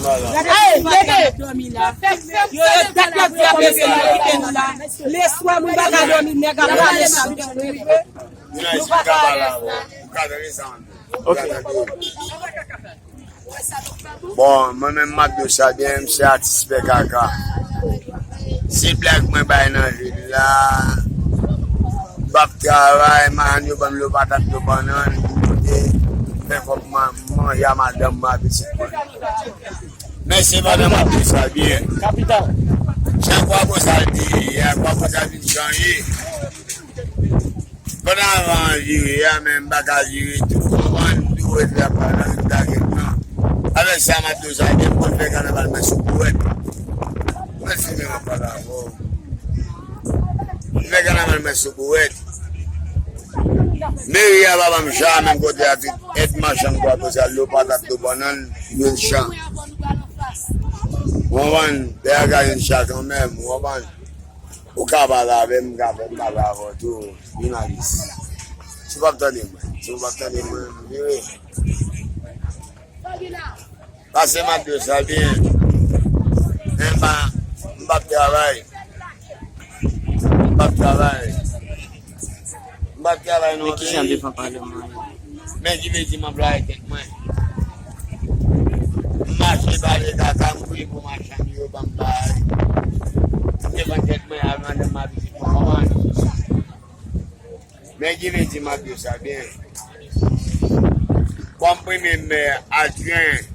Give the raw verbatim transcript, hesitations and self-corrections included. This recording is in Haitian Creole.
Hey, bebe! Yo, yo, dat yo di a bebe, yo kite nou la. Leswa, moun pa ka dòmi, nèg ap pale sa. Nou pa ka rete. Ok. Bon, mwen menm m ap di w sa byen, m se atis pè kaka. Se blag mwen bay nan vil la. M ap travay, madanm yo ban m lo patat, lo bannann pou m pote fè kòb man-, manje a madanm mwen ak pitit mwen. Men se pandan m ap di w sa byen. Kapital. Jan Kwabosal te ye, a Kwabosal vin chanje. Pandan avan an vire a, men m pa ka vire tou. Konprann, m tou ret la, pa nan rit la, gen tan. Avèk sa, m ap di w sa, gen pou fè kanaval mwen sou bouwèt. Mwen fimen, m ap pale avè w. M fè kanaval mwen sou bouwèt. Meri a pa ban m chan, menm kote a, tout èd machann Kwabosal, lo patat, lo bannann, jwenn chan. Ou konprann? Pè a ka jwenn chan kanmenm, ou konprann? Ou ka pale avè m, m ka fè m pale avè w tou, jounalis. Si w p ap tande mwen, si w p ap tande mwen, m vire. Pase m ap di w sa byen. Men m pa, m p ap travay. M p ap travay. M p ap travay non. Men ki jan devan pale mwen? Men ki vle di m anplwaye tèt mwen. M mache pale kaka, m kriye pou machann yo ban m bagay. M devan tèt mwen, al mande m ma vizit mwen, konprann? Men ki vle di m ap di w sa byen. Kòm premye mè adjwen